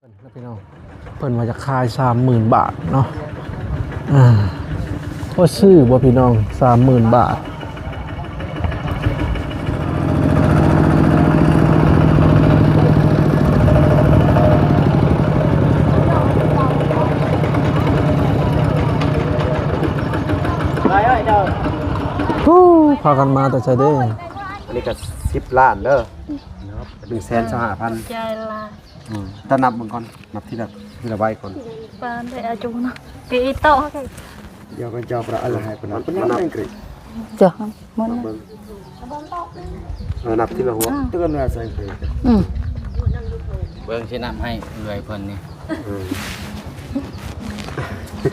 ພີ່ນ້ອງ ເພິ່ນວ່າຈະຂາຍສາມໝື່ນບາດເນາະ. ອ່າ ພໍຊື້ບໍ່ພີ່ນ້ອງ? ສາມໝື່ນບາດ. ໂອ້ ພາກັນມາແຕ່ໃສເດ້? ອັນນີ້ກໍສິບລ້ານເດີ ໜຶ່ງແສນຊາວຫ້າພັນ. ໃຈຫຼາຍ. ອືມ ຕານັບເບິ່ງກ່ອນ ນັບທີລະ ທີລະໃບກ່ອນ. ປານໄດ້ອາຍຸເນາະ ປີໂຕ. ດຽວເພິ່ນຈະເອົາປະອາລະໃຫ້ເພິ່ນ ເພິ່ນນັບເອງກຣີ. ຈ້ະ ມັນ ເອີ ນັບທີລະຫົວ. ອືມ ເບິ່ງຊິນັບໃຫ້ເອື້ອຍເພິ່ນນີ້. ເອີ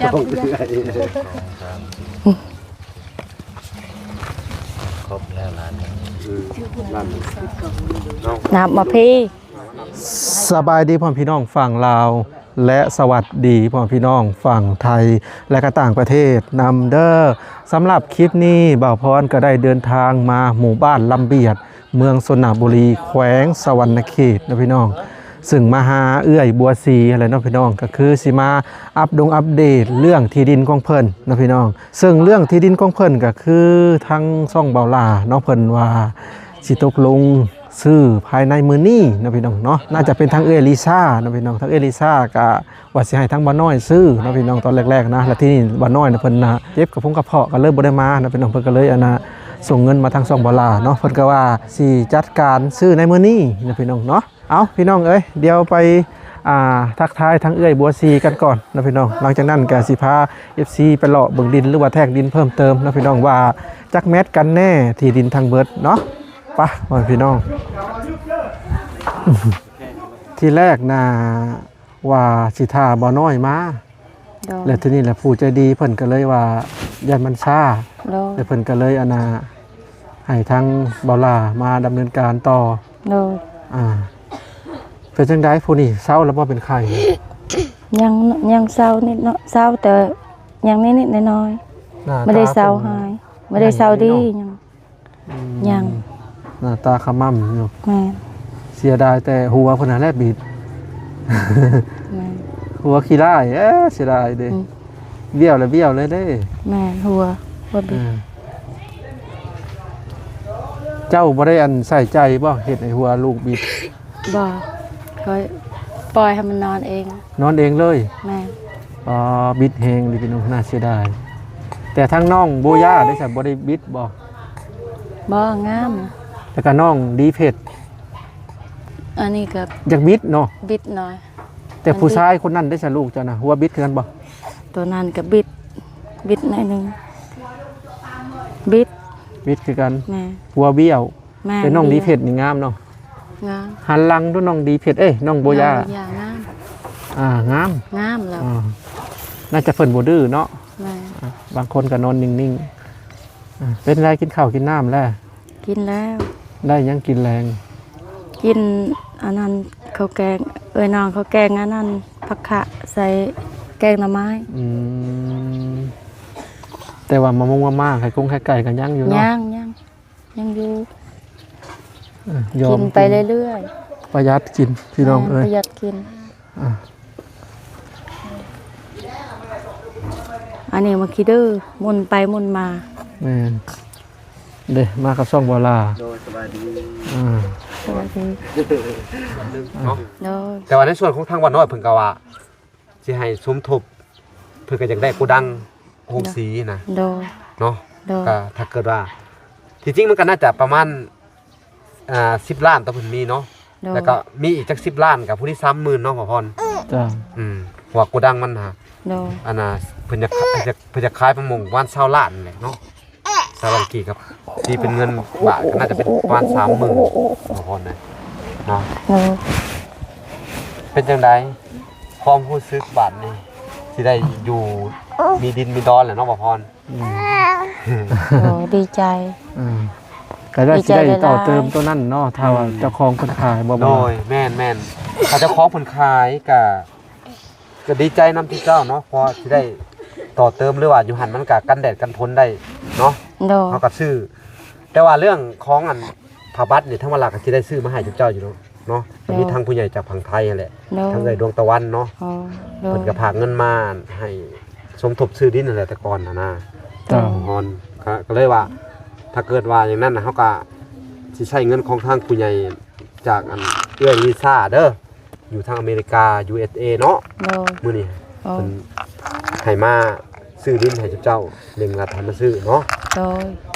ຈັບ ຕ້ອງເອື້ອຍ ສອງ ສາມ ສີ່ ຄົບແລ້ວລ້ານໜຶ່ງ. ອືມ ລ້ານໜຶ່ງ. ເອົາ ນັບມາພີ້. ສະບາຍດີພໍ່ແມ່ພີ່ນ້ອງຝັ່ງລາວ ແລະ ສະຫວັດດີພໍ່ແມ່ພີ່ນ້ອງຝັ່ງໄທ ແລະ ກະຕ່າງປະເທດນຳເດີ. ສຳລັບຄລິບນີ້ ບ່າວພອນກໍໄດ້ເດີນທາງມາໝູ່ບ້ານລຳບຽດ ເມືອງຊົນນະບູລີ ແຂວງສະຫວັນນະເຂດເນາະພີ່ນ້ອງ, ຊຶ່ງມາຫາເອື້ອຍບົວສີຫັ້ນແຫຼະເນາະພີ່ນ້ອງ, ກໍຄືຊິມາອັບດົງອັບເດດເລື່ອງທີ່ດິນຂອງເພິ່ນເນາະພີ່ນ້ອງ. ເຊິ່ງເລື່ອງທີ່ດິນຂອງເພິ່ນກໍຄືທາງຊ່ອງບ່າວຫຼ້າເນາະ ເພິ່ນວ່າຊິຕົກລົງ ຊື້ພາຍໃນມື້ນີ້ເນາະພີ່ນ້ອງເນາະ, ໜ້າຈະເປັນທາງເອື້ອຍລິຊາເນາະພີ່ນ້ອງ. ທາງເອື້ອຍລິຊາກະວ່າຊິໃຫ້ທາງບ່າວນ້ອຍຊື້ເນາະພີ່ນ້ອງ ຕອນແລກໆນະ, ແລ້ວທີນີ້ບ່າວນ້ອຍນະ ເພິ່ນນະເຈັບກະພົງກະເພາະ ກະເລີຍບໍ່ໄດ້ມາເນາະພີ່ນ້ອງ. ເພິ່ນກະເລີຍ ອັນນະ ສົ່ງເງິນມາທາງຊ່ອງບ່າວຫຼ້າເນາະ, ເພິ່ນກະວ່າຊິຈັດການຊື້ໃນມື້ນີ້ເນາະພີ່ນ້ອງເນາະ. ເອົາ ພີ່ນ້ອງເອີຍ ດຽວໄປ ອ່າ ທັກທາຍທາງເອື້ອຍບົວສີກັນກ່ອນເນາະພີ່ນ້ອງ. ຫຼັງຈາກນັ້ນກະຊິພາເອັຟຊີໄປເລາະເບິ່ງດິນ ຫຼືວ່າແທກດິນເພີ່ມເຕີມເນາະພີ່ນ້ອງ ວ່າຈັກແມັດກັນແນ່ທີ່ດິນທັງເບິດເນາະ. ປະ ພໍ່ແມ່ພີ່ນ້ອງ ທີແລກນະວ່າຊິຖ້າບ່າວນ້ອຍມາ ໂດຍ ແລ້ວທີນີ້ແຫຼະ ຜູ້ໃຈດີເພິ່ນກໍເລີຍວ່າຢ້ານມັນຊ້າ ໂດຍ ແລ້ວເພິ່ນກໍເລີຍ ອັນນ່າ ໃຫ້ທາງບ່າວຫຼ້າມາດຳເນີນການຕໍ່ ໂດຍ ອ່າ ເປັນຈັ່ງໃດ ຜູ້ນີ້ເຊົາແລ້ວບໍ່ ເປັນໄຂ້? ຍັງ ຍັງເຊົານິດເນາະ ເຊົາແຕ່ຍັງນິດໆໜ້ອຍໆ ບໍ່ໄດ້ເຊົາຮ້າຍ ບໍ່ໄດ້ເຊົາດີຫຍັງ ອືມ ຍັງ ໜ້າຕາຂະໝໍ້າຢູ່ ແມ່ນ ເສຍດາຍແຕ່ຫົວເພິ່ນຫັ້ນແຫຼະບິດ ແມ່ນ ຫົວຂີ້ຮ້າຍ ເອີ ເສຍດາຍເດ້ ອືມ ບ້ຽວແລ້ວບ້ຽວເລີຍເດ້ ແມ່ນ ຫົວ ຫົວບິດ ເອີ ເຈົ້າບໍ່ໄດ້ ອັນ ໃສ່ໃຈບໍ່ ເຮັດໃຫ້ຫົວລູກບິດ? ບໍ່ ຂ້ອຍປ່ອຍໃຫ້ມັນນອນເອງ ນອນເອງເລີຍ ແມ່ນ ອໍ ບິດແຮງເລີຍພີ່ນ້ອງ ໜ້າເສຍດາຍ ແຕ່ທາງນ້ອງໂບຢາເດ້ ບໍ່ໄດ້ບິດບໍ່? ບໍ່ ງາມ ແລ້ວກະນ້ອງດີເພັດ ອັນນີ້ກໍຢາກບິດເນາະ ບິດໜ້ອຍ ແຕ່ຜູ້ຊາຍຄົນນັ້ນເດ້ ລູກເຈົ້ານະ ຫົວບິດຄືກັນບໍ່? ໂຕນັ້ນກໍບິດ ບິດໜ້ອຍໜຶ່ງ ບິດ ບິດຄືກັນ ແມ່ນ ຫົວບ້ຽວ ແມ່ນ ແຕ່ນ້ອງດີເພັດນີ້ງາມເນາະ ງາມ ຫັນຫຼັງດູນ້ອງດີເພັດ ເອີຍ ນ້ອງໂບຢາ ນ້ອງໂບຢາງາມ ອ່າ ງາມ ງາມແລ້ວ ອ່າ ໜ້າຈະເພິ່ນບໍ່ດື້ເນາະ ແມ່ນ ອ່າ ບາງຄົນກໍນອນນິ່ງໆ ອ່າ ເປັນໃດ ກິນເຂົ້າກິນນ້ຳແລ້ວ? ກິນແລ້ວ ໄດ້ຫຍັງກິນແລງ? ກິນອັນນັ້ນ ເຂົ້າແກງ ເອີຍ ນ້ອງ ເຂົ້າແກງອັນນັ້ນ ຜັກຂະໃສ່ແກງໜໍ່ໄມ້ ອືມ ແຕ່ວ່າມະມ່ວງມະມ້າ ໄຂ່ກົງໄຂ່ໄກ່ກໍຍັງຢູ່ເນາະ ຍັງ ຍັງ ຍັງຢູ່ ເອີ ຍອມກິນໄປເລື້ອຍໆ ປະຢັດກິນພີ່ນ້ອງເອີຍ ປະຢັດກິນ ອ່າ ອັນນີ້ມັນຂີ້ດື້ ໝຸນໄປໝຸນມາ ແມ່ນ ເດ້ ມາກັບຊ່ອງບ່າວຫຼ້າ ໂດຍ ສະບາຍດີ ອ່າ ສະບາຍດີ ເນາະ ໂດຍ ແຕ່ວ່າໃນສ່ວນຂອງທາງບ່າວນ້ອຍເພິ່ນກໍວ່າ ຊິໃຫ້ສົມທົບ ເພິ່ນກໍຢາກໄດ້ໂກດັງໂຮງສີນະ ໂດຍ ເນາະ ໂດຍ ກໍຖ້າເກີດວ່າ ທີ່ຈິງມັນກໍໜ້າຈະປະມານ ອ່າ ສິບລ້ານ ຕອນເພິ່ນມີເນາະ ໂດຍ ແລ້ວກໍມີອີກຈັກສິບລ້ານ ກໍຜູ້ນີ້ສາມໝື່ນເນາະ ບ່າວພອນ ຈ້າ ອືມ ເພາະວ່າໂກດັງມັນຫາ ໂດຍ ອັນນ່າ ເພິ່ນຢາກ ເພິ່ນຢາກ ເພິ່ນຢາກຂາຍປະມານຊາວລ້ານແຫຼະເນາະ ຊາວລ້ານກີບ ຕີເປັນເງິນບາດກໍໜ້າຈະເປັນປະມານສາມໝື່ນ ບ່າວພອນເນາະ ໂດຍ ເປັນຈັ່ງໃດ ຄວາມຮູ້ສຶກບາດນີ້ ຊິໄດ້ຢູ່ມີດິນມີດອນແລ້ວເນາະ ບ່າວພອນ ອືມ ໂອ້ ດີໃຈ ອ່າ ກໍໄດ້ ດີໃຈ ຊິໄດ້ຕໍ່ເຕີມໂຕນັ້ນເນາະ ຖ້າວ່າ ອືມ ເຈົ້າຂອງເພິ່ນຂາຍບໍ່ ໂດຍ ແມ່ນໆ ຖ້າເຈົ້າຂອງເພິ່ນຂາຍກໍ ກໍດີໃຈນຳທີ່ເຈົ້າເນາະ ເພາະຊິໄດ້ຕໍ່ເຕີມ ຫຼືວ່າຢູ່ຫັ້ນມັນກໍກັນແດດກັນຝົນໄດ້ເນາະ ໂດຍ ເຮົາກໍຊື້ ແຕ່ວ່າເລື່ອງຂອງອັນຜ້າບັດນີ້ ທາງບ້ານລາວກໍຊິໄດ້ຊື້ມາໃຫ້ເຈົ້າຢູ່ເນາະ ເນາະ ກໍມີ ໂດຍ ທັງຜູ້ໃຫຍ່ຈາກຝັ່ງໄທຫັ້ນແຫຼະ ໂດຍ ທັງເອື້ອຍດວງຕະວັນເນາະ ໂດຍ ເພິ່ນກໍຝາກເງິນມາໃຫ້ສົມທົບຊື້ດິນຫັ້ນແຫຼະ ແຕ່ກ່ອນຫັ້ນນະ ເຈົ້າ ຮອນ ກໍ ກໍເລີຍວ່າ ຖ້າເກີດວ່າຢ່າງນັ້ນນະ ເຮົາກໍຊິໃຊ້ເງິນຂອງທາງຜູ້ໃຫຍ່ຈາກ ອັນ ເອື້ອຍລີຊາເດີ ຢູ່ທາງອາເມລິກາ ຢູເອັສເອ ເນາະ ໂດຍ ມື້ນີ້ ໂດຍ ເພິ່ນໃຫ້ມາຊື້ດິນໃຫ້ເຈົ້າ ເລັ່ງລັດໃຫ້ມາຊື້ເນາະ ໂດຍ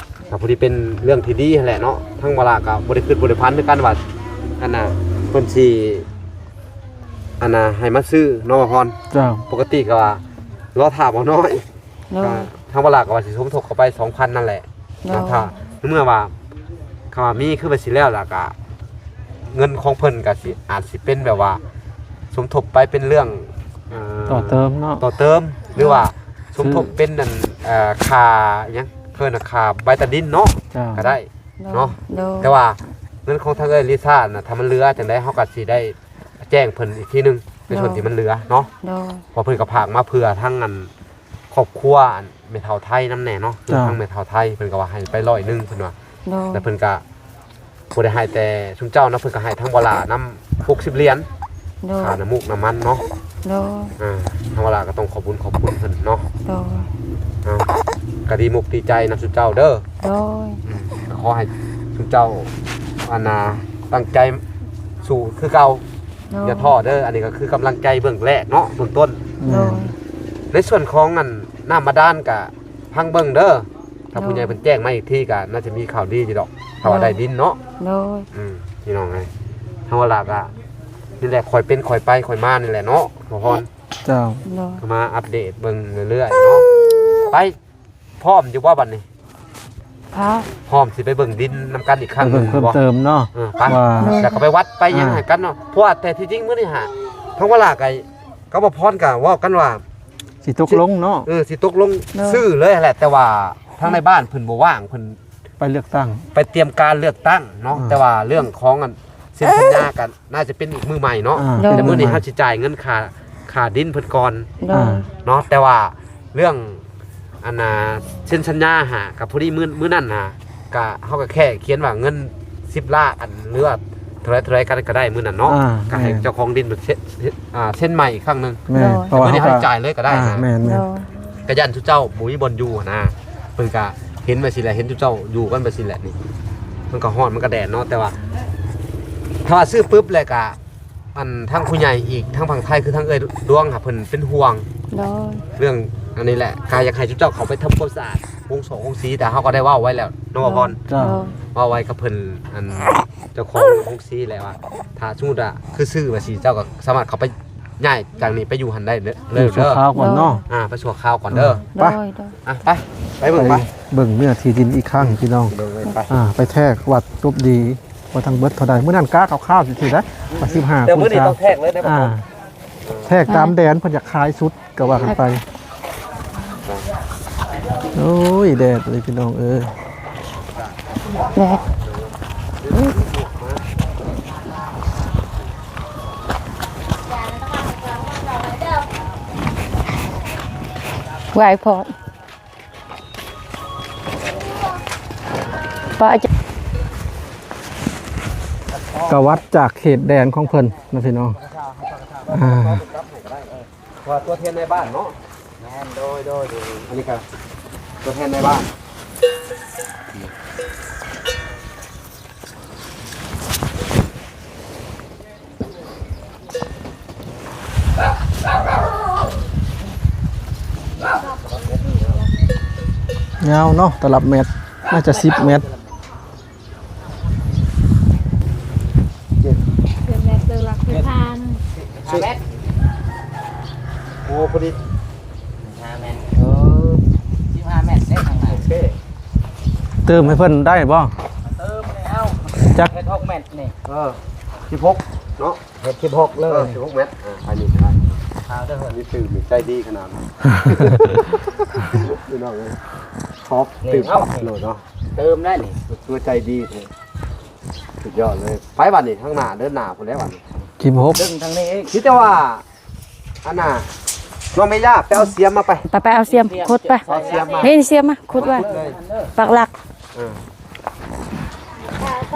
ກໍພໍດີເປັນເລື່ອງທີ່ດີຫັ້ນແຫຼະເນາະ ທາງວາລາກໍບໍ່ໄດ້ຄິດບໍ່ໄດ້ຝັນຄືກັນວ່າ ອັນນ່າ ເພິ່ນຊິ ອັນນ່າ ໃຫ້ມາຊື້ເນາະ ພອນ ເຈົ້າ ປົກກະຕິກໍວ່າລໍຖ້າບໍ່ນ້ອຍ ໂດຍ ກໍທາງວາລາກໍວ່າຊິສົມທົບເຂົ້າໄປສອງພັນນັ້ນແຫຼະ ໂດຍ ເນາະ ຖ້າເມື່ອວ່າ ຄຳວ່າມີຄືວ່າຊິແລ້ວ ແລ້ວກະເງິນຂອງເພິ່ນກະຊິ ອາດຊິເປັນແບບວ່າສົມທົບໄປເປັນເລື່ອງ ເອີ ຕໍ່ເຕີມເນາະ ຕໍ່ເຕີມ ຫຼືວ່າ ໂດຍ ສົມທົບເປັນອັນ ເອີ ຄ່າຫຍັງ ເອີ້ນວ່າຄ່າໃບຕາດິນເນາະ ເຈົ້າ ກະໄດ້ ໂດຍ ເນາະ ໂດຍ ແຕ່ວ່າເງິນຂອງທາງເອື້ອຍລິຊານນະ ຖ້າມັນເຫຼືອຈັ່ງໃດ ເຮົາກະຊິໄດ້ແຈ້ງເພິ່ນອີກທີໜຶ່ງ ໃນສ່ວນ ໂດຍ ທີ່ມັນເຫຼືອເນາະ ໂດຍ ເພາະເພິ່ນກະຝາກມາເພື່ອທັງອັນ ຄອບຄົວອັນແມ່ເຖົ້າໄທນຳແດ່ເນາະ ເຈົ້າ ທາງແມ່ເຖົ້າໄທເພິ່ນກໍວ່າໃຫ້ໄປຮ້ອຍໜຶ່ງເພິ່ນວ່າ ໂດຍ ແລ້ວເພິ່ນກໍບໍ່ໄດ້ໃຫ້ແຕ່ຊຸມເຈົ້າເນາະ ເພິ່ນກໍໃຫ້ທາງບໍ່ຫຼ້ານຳຫົກສິບຫຼຽນ ໂດຍ ຄ່ານ້ຳມູກນ້ຳມັນເນາະ ໂດຍ ອ່າ ທາງບໍ່ຫຼ້າກໍຕ້ອງຂອບບຸນຂອບຄຸນເພິ່ນເນາະ ໂດຍ ເອົາ ກໍດີມຸກດີໃຈນຳຊຸມເຈົ້າເດີ ໂດຍ ອືມ ກໍຂໍໃຫ້ຊຸມເຈົ້າ ອັນນ່າ ຕັ້ງໃຈສູ້ຄືເກົ່າ ໂດຍ ຢ່າທໍ້ເດີ ອັນນີ້ກໍຄືກຳລັງໃຈເບື້ອງແລກເນາະ ເບື້ອງຕົ້ນ ໂດຍ ໃນສ່ວນຂອງອັນ ນ້ຳບາດານກະຟັງເບິ່ງເດີ ຖ້າ ໂດຍ ຜູ້ໃຫຍ່ເພິ່ນແຈ້ງມາອີກທີກະໜ້າຈະມີຂ່າວດີຢູ່ດອກ ຖ້າວ່າ ໂດຍ ໄດ້ດິນເນາະ ໂດຍ ອືມ ພີ່ນ້ອງເອີຍ ທາງວ່າລະກະ ນີ້ແຫຼະ ຄ່ອຍເປັນຄ່ອຍໄປຄ່ອຍມານີ້ແຫຼະເນາະ ບໍ່ພອນ ເຈົ້າ ໂດຍ ກໍມາອັບເດດເບິ່ງເລື້ອຍໆເນາະ ໄປ ພ້ອມຢູ່ບໍ່ບັດນີ້? ພ້ອມ ພ້ອມຊິໄປເບິ່ງດິນນຳກັນອີກຄັ້ງໜຶ່ງ ເພີ່ມເຕີມເນາະ ເອີ ໄປ ວ່າ ແລ້ວກໍໄປວັດໄປຫຍັງ ເອີ ໃຫ້ກັນເນາະ ເພາະວ່າແຕ່ທີ່ຈິງມື້ນີ້ຫາ ທາງວ່າລະກະ ກັບບໍ່ພອນກໍເວົ້າກັນວ່າ ຊິຕົກລົງເນາະ ເອີ ຊິຕົກລົງ ເນາະ ຊື້ເລີຍແຫຼະ ແຕ່ວ່າທາງໃນບ້ານເພິ່ນບໍ່ວ່າງ ເພິ່ນໄປເລືອກຕັ້ງ ໄປຕຽມການເລືອກຕັ້ງເນາະ ອ່າ ແຕ່ວ່າເລື່ອງຂອງອັນເຊັນສັນຍາກໍໜ້າຈະເປັນອີກມື້ໃໝ່ເນາະ ອ່າ ໂດຍ ແຕ່ມື້ນີ້ເຮົາຊິຈ່າຍເງິນຄ່າ ຄ່າດິນເພິ່ນກ່ອນ ໂດຍ ອ່າ ເນາະ ແຕ່ວ່າເລື່ອງ ອັນນ່າ ເຊັນສັນຍາຫາ ກໍພໍດີມື້ ມື້ນັ້ນຫາ ກະ ເຮົາກໍແຄ່ຂຽນວ່າເງິນສິບລ້ານ ອັນ ຫຼືວ່າເທົ່າໃດເທົ່າໃດກັນກໍໄດ້ມື້ນັ້ນເນາະ ອ່າ ກໍໃຫ້ ແມ່ນ ເຈົ້າຂອງດິນເພິ່ນເຊັນ ອ່າ ເຊັນໃໝ່ອີກຄັ້ງໜຶ່ງ ແມ່ນ ໂດຍ ແຕ່ມື້ນີ້ເຮົາຈ່າຍເລີຍກໍໄດ້ ອ່າ ນະ ແມ່ນໆ ໂດຍ ກະຢ້ານຊຸມເຈົ້າບໍ່ມີບ່ອນຢູ່ຫັ້ນນະ ເພິ່ນກະເຫັນໄວ້ຊີ້ແຫຼະ ເຫັນຊຸມເຈົ້າຢູ່ກັນໄປຊີ້ແຫຼະນີ້ ມັນກໍຮ້ອນມັນກໍແດດເນາະ ແຕ່ວ່າ ຖ້າວ່າຊື້ປຶບແລ້ວກະ ອັນທາງຜູ້ໃຫຍ່ອີກ ທາງຝັ່ງໄທ ຄືທາງເອື້ອຍດວງຫາ ເພິ່ນເປັນຫ່ວງ ໂດຍ ເລື່ອງອັນນີ້ແຫຼະ ກະຢາກໃຫ້ຊຸມເຈົ້າເຂົ້າໄປທຳຄວາມສະອາດໂຮງສອງໂຮງສີ ແຕ່ເຮົາກໍໄດ້ເວົ້າໄວ້ແລ້ວເນາະ ໂດຍ ວ່າພອນ ເຈົ້າ ເວົ້າໄວ້ກັບເພິ່ນ ອັນເຈົ້າຂອງໂຮງສີແຫຼະວ່າ ຖ້າສົມມຸດວ່າ ຄືຊື້ວ່າຊີ້ ເຈົ້າກໍສາມາດເຂົ້າໄປ ຍ້າຍຈາກນີ້ໄປຢູ່ຫັ້ນໄດ້ເລີຍ ໄປຊົ່ວຄາວກ່ອນເນາະ ອ່າ ໄປຊົ່ວຄາວກ່ອນເດີ ໂດຍ ໄປ ໂດຍ ອ່ະ ໄປ ໄປເບິ່ງ ໄປ ໄປເບິ່ງເນື້ອທີ່ດິນອີກຄັ້ງພີ່ນ້ອງ ໄປ ອ່າ ໄປແທກວັດຈົບດີ ວ່າທັງເບິດເທົ່າໃດ ມື້ນັ້ນກະຄ່າວໆຊື່ໆໄດ໋ ວ່າສິບຫ້າ ແຕ່ມື້ນີ້ຕ້ອງແທກເລີຍເດ້ ອ່າ ແທກຕາມແດນເພິ່ນຢາກຂາຍສຸດ ກໍວ່າກັນໄປ ໂອ້ຍ ແດດເລີຍພີ່ນ້ອງເອີຍ ແດດ ໄຫວ້ພໍ້ ປະຈະ ກະວັດຈາກເຂດແດນຂອງເພິ່ນນະພີ່ນ້ອງ ອ່າ ວ່າຕົວແທນໃນບ້ານເນາະ ແມ່ນ ໂດຍ ໂດຍ ໂດຍ ອັນນີ້ກໍຕົວແທນໃນບ້ານ ຍາວເນາະ ຕະລັບແມັດ ໜ້າຈະສິບແມັດ ເຈັດ ເປັນແມັດເລີ ຫຼັກສິບຫ້າ ສິບຫ້າແມັດ ໂອ້ ພໍດີ ສິບຫ້າແມັດ ເອີ ສິບຫ້າແມັດເດ້ທາງໃນ ໂອເຄ ເຕີມໃຫ້ເພິ່ນໄດ້ບໍ່? ເຕີມແລ້ວ ຈັກ ເຮັດຫົກແມັດນີ້ ເອີ ສິບຫົກເນາະ ເຮັດສິບຫົກເລີຍ ເອີ ສິບຫົກແມັດ ອ່າ ອັນນີ້ກໍໄດ້ ຂາວເດີ ນີ້ຕື່ມໃຈດີຂະໜາດ ພີ່ນ້ອງເອີຍ ຂອບຕື່ມໂລດເນາະ ເຕີມໄດ້ນີ້ ຕົວໃຈດີແທ້ ສຸດຍອດເລີຍ ໄປບັດນີ້ ທາງໜ້າ ເດີນໜ້າພຸ້ນແຫຼະບັດນີ້ ສິບຫົກ ດຶງທາງນີ້ອີກ ມີແຕ່ວ່າ ອັນນ່າ ນ້ອງເມຍ່າ ໄປເອົາສຽມມາໄປ ໄປ ໄປເອົາສຽມ ຂຸດໄປ ເອົາສຽມມາ ເຫັນສຽມມາ ຂຸດໄວ້ ເອີ ປັກຫຼັກ ເອີ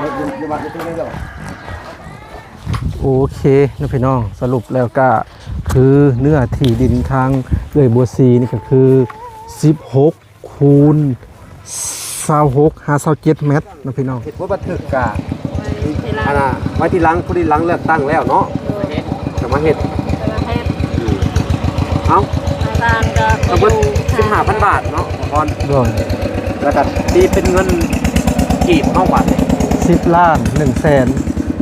ຢູ່ ຢູ່ ຢູ່ວັດຢູ່ທີ່ນີ້ເດີ ເ ໂອເຄເນາະພີ່ນ້ອງ, ສະຫຼຸບແລ້ວກະຄືເນື້ອທີ່ດິນທາງເອື້ອຍບົວສີນີ້ກະຄືສິບຫົກຄູນຊາວຫົກຫາຊາວເຈັດແມັດເນາະພີ່ນ້ອງ. ເຮັດບົດບັນທຶກກະ ອັນນ່າ ໄວ້ທີຫຼັງ, ພໍດີຫຼັງເລືອກຕັ້ງແລ້ວເນາະ ຈະມາເຮັດ. ເອົ້າ ລານກະ ກະເບິດສິບຫ້າພັນບາດເນາະ ບອກກ່ອນ. ໂດຍ. ແລ້ວກະຕີເປັນເງິນກີບເຮົາບາດນີ້ ສິບລ້ານໜຶ່ງແສນ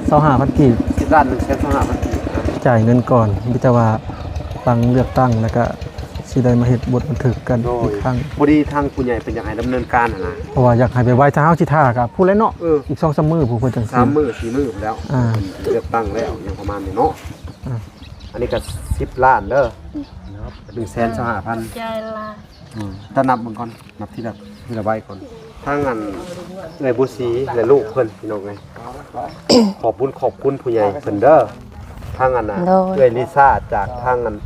ຊາວຫ້າພັນກີບ. ສິບລ້ານໜຶ່ງແສນຊາວຫ້າພັນກີບ. ຈ່າຍເງິນກ່ອນ ມີແຕ່ວ່າຫຼັງເລືອກຕັ້ງ ແລ້ວກະຊິໄດ້ມາເຮັດບົດບັນທຶກກັນອີກຄັ້ງ. ໂດຍ. ພໍດີທາງຜູ້ໃຫຍ່ເພິ່ນຢາກໃຫ້ດຳເນີນການຫັ້ນນະ ເພາະວ່າຢາກໃຫ້ໄວໆ ຖ້າເຮົາຊິຖ້າກະພຸ້ນແຫຼະເນາະ. ເອີ ອີກສອງສາມມື້ພຸ້ນ ເພິ່ນຈັ່ງ ສາມມື້ສີ່ມື້ພຸ້ນແລ້ວ. ອ່າ ເລືອກຕັ້ງແລ້ວ ຍັງປະມານນີ້ເນາະ. ອ່າ ອັນນີ້ກະສິບລ້ານເດີ ໜຶ່ງແສນຊາວຫ້າພັນ. ໃຈຫຼາຍ. ອືມ ຕານັບເບິ່ງກ່ອນ ນັບທີລະ ທີລະໃບກ່ອນ. ທາງອັນເອື້ອຍບົວສີ ແລະ ລູກເພິ່ນ ພີ່ນ້ອງເອີຍ ຂອບບຸນຂອບຄຸນຜູ້ໃຫຍ່ເພິ່ນເດີ. ທາງອັນນະ ໂດຍ ເອື້ອຍລິຊາຈາກທາງອັນ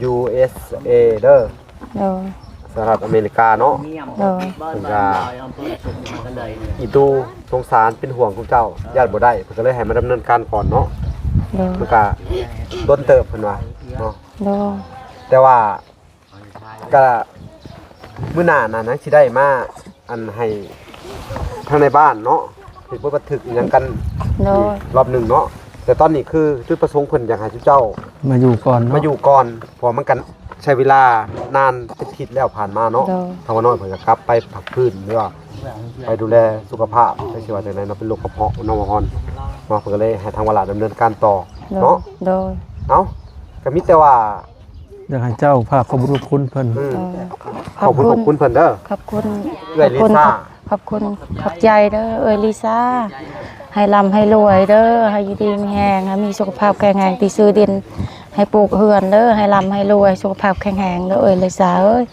ຢູເອສເອ ເດີ. ໂດຍ. ສະຫະລັດອາເມລິກາເນາະ. ໂດຍ. ເພິ່ນກະອີ່ຕູສົງສານເປັນຫ່ວງຂອງເຈົ້າ ຢ້ານບໍ່ໄດ້ ເພິ່ນກະເລີຍໃຫ້ມາດຳເນີນການກ່ອນເນາະ. ໂດຍ. ມັນກະດົນເຕີບເພິ່ນວ່າເນາະ. ໂດຍ. ແຕ່ວ່າ ກະມື້ໜ້ານັ້ນ ຊິໄດ້ມາ ອັນ ໃຫ້ທາງໃນບ້ານເນາະ ເຮັດບົດບັນທຶກອີ່ຫຍັງກັນ ໂດຍ ອີກລອບໜຶ່ງເນາະ. ແຕ່ຕອນນີ້ຄືຈຸດປະສົງເພິ່ນຢາກໃຫ້ເຈົ້າມາຢູ່ກ່ອນເນາະ ມາຢູ່ກ່ອນ ເພາະວ່າມັນກະໃຊ້ເວລານານເປັນທິດແລ້ວຜ່ານມາເນາະ. ໂດຍ. ທາງວ່ານ້ອຍເພິ່ນກະກັບໄປພັກຟື້ນ ຫຼືວ່າໄປດູແລສຸຂະພາບ ຈັກຊິວ່າຈັ່ງໃດເນາະ ເປັນໂລກກະເພາະເນາະ ວ່າຮອນເນາະ ເພິ່ນກະເລີຍໃຫ້ທາງວາລາດຳເນີນການຕໍ່ເນາະ. ໂດຍ. ເອົ້າ ກະມີແຕ່ວ່າ ຢາກໃຫ້ເຈົ້າຝາກຂອບບຸນຂອບຄຸນເພິ່ນ. ອືມ ເອີ ຂອບຄຸນຂອບຄຸນເພິ່ນເດີ. ຂອບຄຸນ ເອື້ອຍລິຊາ ຂອບຄຸນ ຂອບຄຸນ ຂອບໃຈເດີເອື້ອຍລິຊາ ໃຫ້ລ່ຳໃຫ້ລວຍເດີ ໃຫ້ຢູ່ດີມີແຮງ ໃຫ້ມີສຸຂະພາບແຂງແຮງ ທີ່ຊື້ດິນໃຫ້ປູກເຮືອນເດີ ໃຫ້ລ່ຳໃຫ້ລວຍ ສຸຂະພາບແຂງແຮງເດີເອື້ອຍລິຊາເອີຍ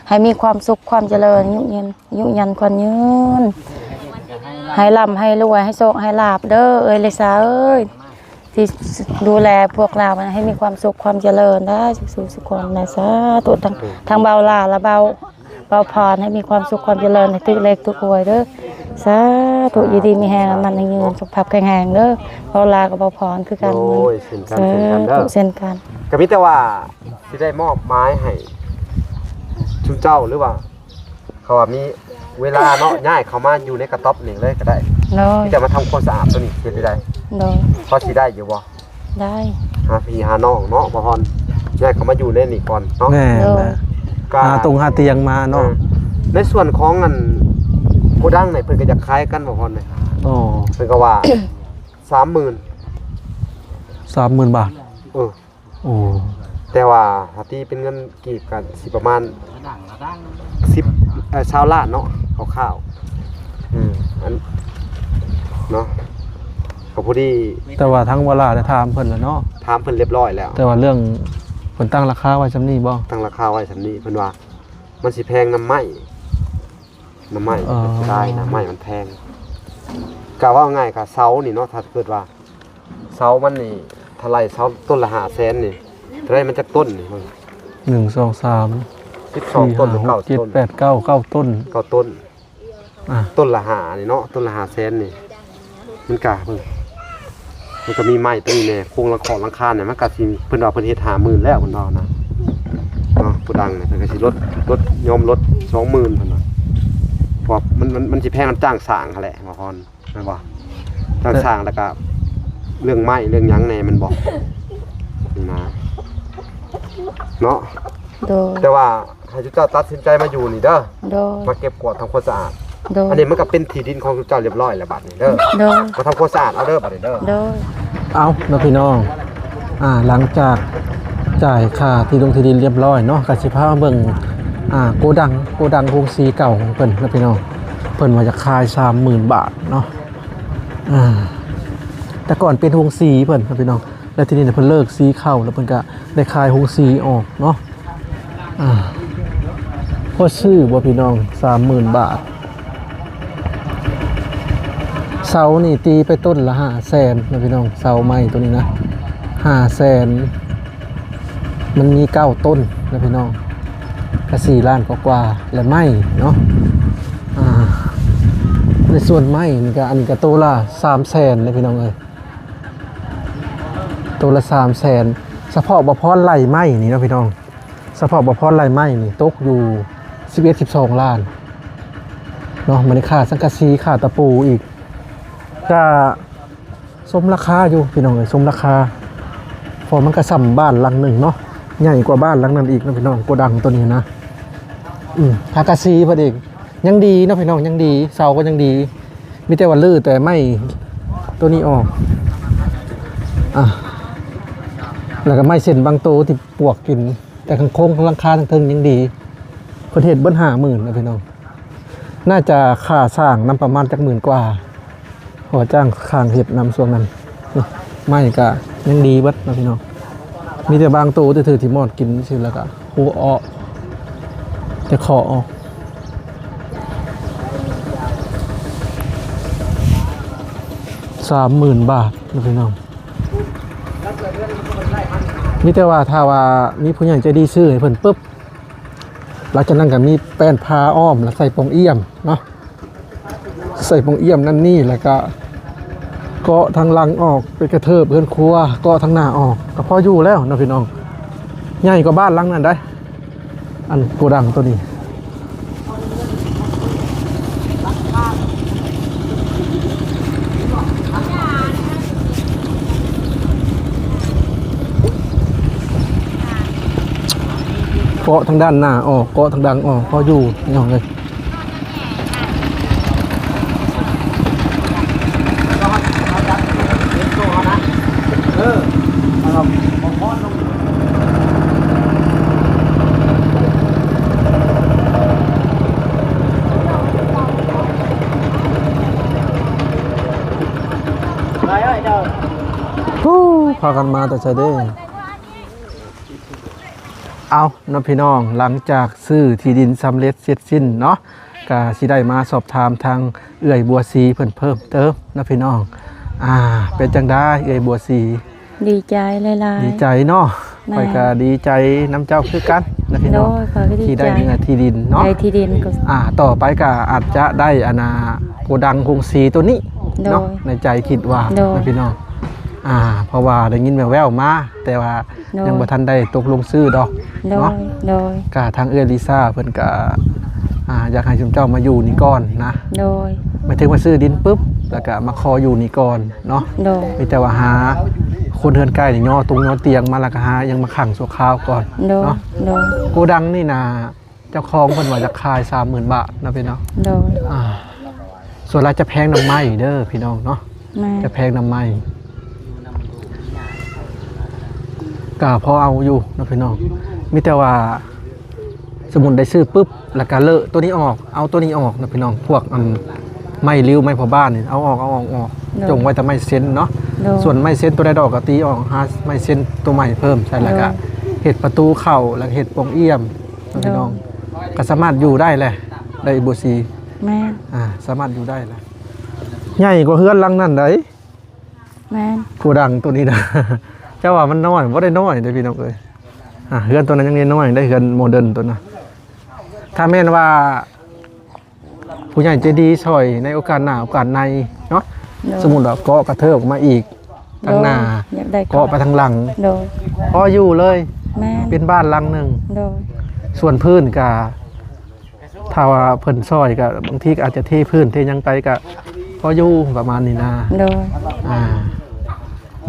ໃຫ້ມີຄວາມສຸກຄວາມຈະເລີນ ອາຍຸຍືນ ອາຍຸຍືນຂວັນຍືນ ໃຫ້ລ່ຳໃຫ້ລວຍ ໃຫ້ໂຊກໃຫ້ລາບເດີເອື້ອຍລິຊາເອີຍ. ທີ່ດູແລພວກລາວໃຫ້ມີຄວາມສຸກຄວາມຈະເລີນໄດ້ສຸກໆ ສຸກຄົນນະ ສາທຸ. ທັງ ທັງເບົາຫຼ້າ ແລະ ເບົາ ເບົາພອນ ໃຫ້ມີຄວາມສຸກຄວາມຈະເລີນ ໃຫ້ຖືກເລກຖືກຫວຍເດີ ສາທຸ. ຢູ່ດີມີແຮງ ອາຍຸໝັ້ນຍືນ ສຸຂະພາບແຂງແຮງເດີ ເບົາຫຼ້າກັບເບົາພອນຄືກັນ. ໂດຍ ເຊັ່ນກັນ ເຊັ່ນກັນເດີ ເຊັ່ນກັນ. ກະມີແຕ່ວ່າຊິໄດ້ມອບໝາຍໃຫ້ຊຸມເຈົ້າ ຫຼືວ່າ ເຂົາວ່າມີເວລາເນາະ ຍ້າຍເຂົ້າມາຢູ່ໃນກະຕ໊ອບນີ້ເລີຍກະໄດ້. ໂດຍ. ທີ່ຈະມາທຳຄວາມສະອາດໂຕນີ້ເຮັດໄດ້. ໂດຍ. ພໍຊິໄດ້ຢູ່ບໍ່? ໄດ້. ຫາພີ່ຫານ້ອງເນາະ ບໍ່ຮອນ ຍ້າຍເຂົ້າມາຢູ່ໃນນີ້ກ່ອນເນາະ. ແມ່ນ. ໂດຍ. ກະຫາຕົງຫາຕຽງມາເນາະ. ເອີ ໃນສ່ວນຂອງອັນໂກດັງນີ້ ເພິ່ນກະຢາກຂາຍກັນ ບໍ່ຮອນເດ້. ອໍ ເພິ່ນກະວ່າ ສາມໝື່ນ ສາມໝື່ນບາດ. ເອີ. ໂອ້ ແຕ່ວ່າຖ້າຕີເປັນເງິນກີບກະຊິປະມານສິບ ເອີ ຊາວລ້ານເນາະ ຄ່າວໆ ອືມ ອັນ ເນາະ ກະພໍດີ. ແຕ່ວ່າທາງວາລາໄດ້ຖາມເພິ່ນແລ້ວເນາະ ຖາມເພິ່ນລຽບລ້ອຍແລ້ວ. ແຕ່ວ່າເລື່ອງ ເພິ່ນຕັ້ງລາຄາໄວ້ສ່ຳນີ້ບໍ່? ຕັ້ງລາຄາໄວ້ສ່ຳນີ້ ເພິ່ນວ່າມັນຊິແພງນຳໄມ້ ນຳໄມ້ ເອີ ເສຍດາຍນຳໄມ້ມັນແພງ. ກະເວົ້າງ່າຍກະເສົານີ້ເນາະ ຖ້າເກີດວ່າເສົາມັນນີ້ ຖ້າໄລ່ເສົາຕົ້ນລະຫ້າແສນນີ້ ເທົ່າໃດ ມັນຈັກຕົ້ນນີ້? ໜຶ່ງ ສອງ ສາມ ສິບສອງ ສີ່ ຫ້າ ຫົກ ເຈັດ ແປດ ເກົ້າ ເກົ້າຕົ້ນ ເກົ້າຕົ້ນ. ອ່າ ຕົ້ນລະຫ້ານີ້ເນາະ ຕົ້ນລະຫ້າແສນນີ້ ມັນກະ ເບິ່ງ ມັນກະມີໄມ້ຕົວນີ້ແດ່ ໂຄງຫຼັງຄອກຫຼັງຄານີ້ ມັນກະຊິ ເພິ່ນວ່າເພິ່ນເຮັດຫ້າໝື່ນແລ້ວ ເພິ່ນເວົ້ານະ ເນາະ. ຜູ້ດັງນີ້ເພິ່ນກະຊິລົດ ລົດ ຍອມລົດສອງໝື່ນ ເພິ່ນວ່າ ເພາະວ່າມັນ ມັນ ມັນຊິແພງນຳຈ້າງສ້າງຫັ້ນແຫຼະ ໝໍພອນ ແມ່ນບໍ່? ຈ້າງສ້າງ ແລ້ວກະເລື່ອງໄມ້ເລື່ອງຫຍັງແດ່ ແມ່ນບໍ່? ນີ້ນະ ເນາະ. ໂດຍ. ແຕ່ວ່າ ໃຫ້ເຈົ້າຕັດສິນໃຈມາຢູ່ນີ້ເດີ ໂດຍ ມາເກັບກວາດທຳຄວາມສະອາດ ໂດຍ ອັນນີ້ມັນກະເປັນທີ່ດິນຂອງເຈົ້າລຽບລ້ອຍແລ້ວບາດນີ້ເດີ ໂດຍ ມາທຳຄວາມສະອາດເອົາເດີບາດນີ້ເດີ. ໂດຍ. ເອົາເນາະພີ່ນ້ອງ ອ່າ ຫຼັງຈາກຈ່າຍຄ່າທີ່ດິນ ທີ່ດິນລຽບລ້ອຍເນາະ ກະຊິພາມາເບິ່ງ ອ່າ ໂກດັງ ໂກດັງໂຮງສີເກົ່າຂອງເພິ່ນເນາະພີ່ນ້ອງ ເພິ່ນວ່າຢາກຂາຍສາມໝື່ນບາດເນາະ. ອ່າ ແຕ່ກ່ອນເປັນໂຮງສີເພິ່ນເນາະພີ່ນ້ອງ ແລ້ວທີນີ້ເພິ່ນເລີກສີເຂົ້າ ແລ້ວເພິ່ນກະໄດ້ຂາຍໂຮງສີອອກເນາະ. ອ່າ ພໍຊື້ບໍ່ພີ່ນ້ອງ? ສາມໝື່ນບາດ. ເສົານີ້ຕີໄປຕົ້ນລະຫ້າແສນນະພີ່ນ້ອງ ເສົາໄມ້ໂຕນີ້ນະ ຫ້າແສນ ມັນມີເກົ້າຕົ້ນນະພີ່ນ້ອງ ກະສີ່ລ້ານກວ່າໆ ແລະໄມ້ເນາະ. ອ່າ ໃນສ່ວນໄມ້ນີ້ກະ ອັນນີ້ກະໂຕລະສາມແສນເດ້ພີ່ນ້ອງເອີຍ. ໂຕລະສາມແສນ ສະເພາະບໍ່ພອນໄລ່ໄມ້ນີ້ເນາະພີ່ນ້ອງ, ສະເພາະບໍ່ພອນໄລ່ໄມ້ນີ້ຕົກຢູ່ສິບເອັດ ສິບສອງລ້ານເນາະ. ບັດນີ້ຄ່າສັງກະສີ ຄ່າຕະປູອີກ ກະສົມລາຄາຢູ່ພີ່ນ້ອງເອີຍ, ສົມລາຄາ ເພາະມັນກະສ່ຳບ້ານຫຼັງໜຶ່ງເນາະ, ໃຫຍ່ກວ່າບ້ານຫຼັງນັ້ນອີກເນາະພີ່ນ້ອງ, ໂກດັງໂຕນີ້ນະ. ອືມ ສັງກະສີເພິ່ນອີກ ຍັງດີເນາະພີ່ນ້ອງ, ຍັງດີ, ເສົາກໍຍັງດີ, ມີແຕ່ວ່າຮື້ແຕ່ໄມ້ໂຕນີ້ອອກ ອ່າ ແລ້ວກໍໄມ້ເສັ້ນບາງໂຕທີ່ປວກກິນ, ແຕ່ໂຄງຫຼັງຄາທາງເທິງຍັງດີ. ເພິ່ນເຮັດເບິດຫ້າໝື່ນນະພີ່ນ້ອງ, ໜ້າຈະຄ່າສ້າງນຳປະມານຈັກໝື່ນກວ່າ ເພາະວ່າຈ້າງຊ່າງເຮັດນຳຊ່ວງນັ້ນ. ນີ້ ໄມ້ກະຍັງດີເບິດນະພີ່ນ້ອງ, ມີແຕ່ບາງໂຕທີ່ຖືກທີ່ມອດກິນຊື່ ແລ້ວກະ ໂອ້ ເອາະ ຈະເຄາະອອກ. ສາມໝື່ນບາດນະພີ່ນ້ອງ, ມີແຕ່ວ່າຖ້າວ່າມີຜູ້ໃຫຍ່ໃຈດີຊື້ໃຫ້ເພິ່ນປຶບ ຫຼັງຈາກນັ້ນກໍມີແປ້ນພາອ້ອມ ແລ້ວໃສ່ປ່ອງອ້ຽມເນາະ, ໃສ່ປ່ອງອ້ຽມນັ້ນນີ້ ແລ້ວກໍເກາະທາງຫຼັງອອກ ໄປກະເທີບເຮືອນຄົວ ເກາະທາງໜ້າອອກ ກໍພໍຢູ່ແລ້ວເນາະພີ່ນ້ອງ. ໃຫຍ່ກວ່າບ້ານຫຼັງນັ້ນໄດ໋ ອັນໂກດັງໂຕນີ້. ເກາະທາງດ້ານໜ້າອອກ ເກາະທາງຫຼັງອອກ ພໍຢູ່ພີ່ນ້ອງເອີຍ. ພາກັນມາແຕ່ໃສເດ້? ເອົາເນາະພີ່ນ້ອງ, ຫຼັງຈາກຊື້ທີ່ດິນສຳເລັດເສັດສິ້ນເນາະ ກະຊິໄດ້ມາສອບຖາມທາງເອື້ອຍບົວສີເພິ່ນເພີ່ມເຕີມເນາະພີ່ນ້ອງ. ອ່າ ເປັນຈັ່ງໃດເອື້ອຍບົວສີ? ດີໃຈຫຼາຍໆ. ດີໃຈເນາະ. ແມ່ນ. ຂ້ອຍກະດີໃຈນຳເຈົ້າຄືກັນນະພີ່ນ້ອງ. ໂດຍ ຂ້ອຍກໍດີໃຈ ທີ່ໄດ້ເນື້ອທີ່ດິນເນາະ. ໄດ້ທີ່ດິນກໍ ອ່າ ຕໍ່ໄປກໍອາດຈະໄດ້ອັນນ່າ ໂກດັງໂຮງສີໂຕນີ້ເນາະ. ໂດຍ ໃນໃຈຄິດວ່າ ໂດຍ ນະພີ່ນ້ອງ. ອ່າ ເພາະວ່າໄດ້ຍິນແວ່ວໆມາ ແຕ່ວ່າ ໂດຍ ຍັງບໍ່ທັນໄດ້ຕົກລົງຊື້ດອກ ໂດຍ ເນາະ. ໂດຍ ກະທາງເອື້ອຍລິຊາເພິ່ນກະ ອ່າ ຢາກໃຫ້ຊຸມເຈົ້າມາຢູ່ນີ້ກ່ອນນະ. ໂດຍ ໝາຍເຖິງວ່າຊື້ດິນປຶບ ແລ້ວກະມາຂໍຢູ່ນີ້ກ່ອນເນາະ. ໂດຍ ມີແຕ່ວ່າຫາຄົນເຮືອນໃກ້ນີ້ຍໍຕົງຍໍຕຽງມາ ແລ້ວກະຫາຫຍັງມາຂັງຊົ່ວຄາວກ່ອນ ໂດຍ ເນາະ. ໂດຍ ໂກດັງນີ້ນະ ເຈົ້າຂອງເພິ່ນວ່າຈະຂາຍສາມໝື່ນບາດເນາະພີ່ນ້ອງ. ໂດຍ ອ່າ ສ່ວນຫຼາຍຈະແພງນຳໄມ້ເດີພີ່ນ້ອງເນາະ. ແມ່ນ ຈະແພງນຳໄມ້ ກະພໍເອົາຢູ່ເນາະພີ່ນ້ອງ. ມີແຕ່ວ່າ ສົມມຸດໄດ້ຊື້ປຶບ ແລ້ວກະເລີະໂຕນີ້ອອກ ເອົາໂຕນີ້ອອກເນາະພີ່ນ້ອງ. ພວກອັນໄມ້ລິ້ວໄມ້ເຜົາບ້ານນີ້ ເອົາອອກ ເອົາອອກ ອອກ ໂດຍ ຈົ່ງໄວ້ແຕ່ໄມ້ເຊັນເນາະ. ໂດຍ ສ່ວນໄມ້ເຊັນໂຕໃດດອກກະຕີອອກ ຫາໄມ້ເຊັນໂຕໃໝ່ເພີ່ມໃສ່ ແລ້ວກະ ໂດຍ ເຮັດປະຕູເຂົ້າ ແລ້ວກະເຮັດປ່ອງອ້ຽມ ໂດຍ ພີ່ນ້ອງ ກໍສາມາດຢູ່ໄດ້ແຫຼະ ໄດ້ບໍ່ສີ? ແມ່ນ ອ່າ ສາມາດຢູ່ໄດ້ແຫຼະ. ໃຫຍ່ກວ່າເຮືອນຫຼັງນັ້ນໃດ໋. ແມ່ນ ໂກດັງໂຕນີ້ນະ ເຈົ້າວ່າມັນນ້ອຍ ບໍ່ໄດ້ນ້ອຍເດ້ພີ່ນ້ອງເອີຍ. ອ່າ ເຮືອນໂຕນັ້ນຍັງນ້ອຍໄດ໋ ເຮືອນໂມເດີນໂຕນັ້ນ. ຖ້າແມ່ນວ່າ ຜູ້ໃຫຍ່ໃຈດີຊ່ອຍໃນໂອກາດໜ້າໂອກາດໃນເນາະ ໂດຍ ສົມມຸດວ່າເກາະກະເທີບອອກມາອີກທາງໜ້າ ໂດຍ ຢາກໄດ້ ເກາະໄປທາງຫຼັງ ໂດຍ ພໍຢູ່ເລີຍ ແມ່ນ ເປັນບ້ານຫຼັງໜຶ່ງ ໂດຍ ສ່ວນພື້ນກະ ຖ້າວ່າເພິ່ນຊ່ອຍກະ ບາງທີກະອາດຈະເທພື້ນເທຫຍັງໄປກະພໍຢູ່ປະມານນີ້ນາ ໂດຍ ອ່າ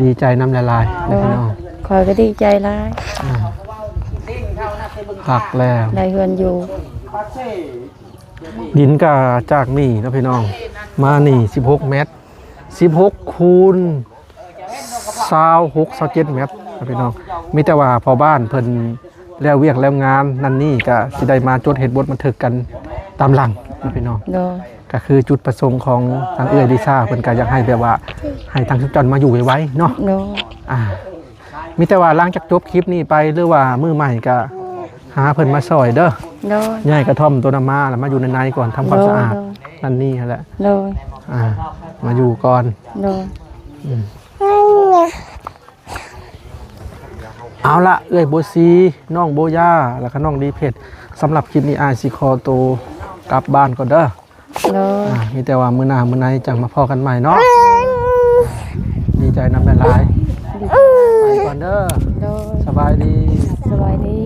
ດີໃຈນຳຫຼາຍໆ ໂດຍ ພີ່ນ້ອງ ຂ້ອຍກໍດີໃຈຫຼາຍ ອ່າ ຄັກແລ້ວ ໄດ້ເຮືອນຢູ່. ດິນກະຈາກນີ້ເນາະພີ່ນ້ອງ ມານີ້ສິບຫົກແມັດ ສິບຫົກຄູນຊາວຫົກ ຊາວເຈັດແມັດເນາະພີ່ນ້ອງ. ມີແຕ່ວ່າພໍ່ບ້ານເພິ່ນແລ້ວວຽກແລ້ວງານນັ້ນນີ້ ກະຊິໄດ້ມາຈົດເຮັດບົດບັນທຶກກັນຕາມຫຼັງເນາະພີ່ນ້ອງ ໂດຍ ກະຄືຈຸດປະສົງຂອງທາງເອື້ອຍລິຊາ ເພິ່ນກະຢາກໃຫ້ແບບວ່າ ໃຫ້ທາງຊຸມເຈົ້າມາຢູ່ໄວໆເນາະ ໂດຍ ອ່າ ມີແຕ່ວ່າຫຼັງຈາກຈົບຄລິບນີ້ໄປ ຫຼືວ່າມື້ໃໝ່ກະຫາເພິ່ນມາຊ່ອຍເດີ ໂດຍ ຍ້າຍກະທ່ອມໂຕນັ້ນມາ ແລ້ວມາຢູ່ໃນໃນກ່ອນ ທຳຄວາມສະອາດ ໂດຍ ນັ້ນນີ້ຫັ້ນແຫຼະ ໂດຍ ອ່າ ມາຢູ່ກ່ອນ ໂດຍ ອືມ ເອົາລະ ເອື້ອຍບົວສີ ນ້ອງໂບຢາ ແລ້ວກະນ້ອງດີເພັດ ສຳລັບຄລິບນີ້ອ້າຍຊິຂໍໂຕກັບບ້ານກ່ອນເດີ. ໂດຍ ອ່າ ມີແຕ່ວ່າມື້ໜ້າມື້ໃນຈັ່ງມາພໍ້ກັນໃໝ່ເນາະ. ດີໃຈນຳຫຼາຍໆ ດີໃຈ. ເດີ ໂດຍ ສະບາຍດີ ສະບາຍດີ.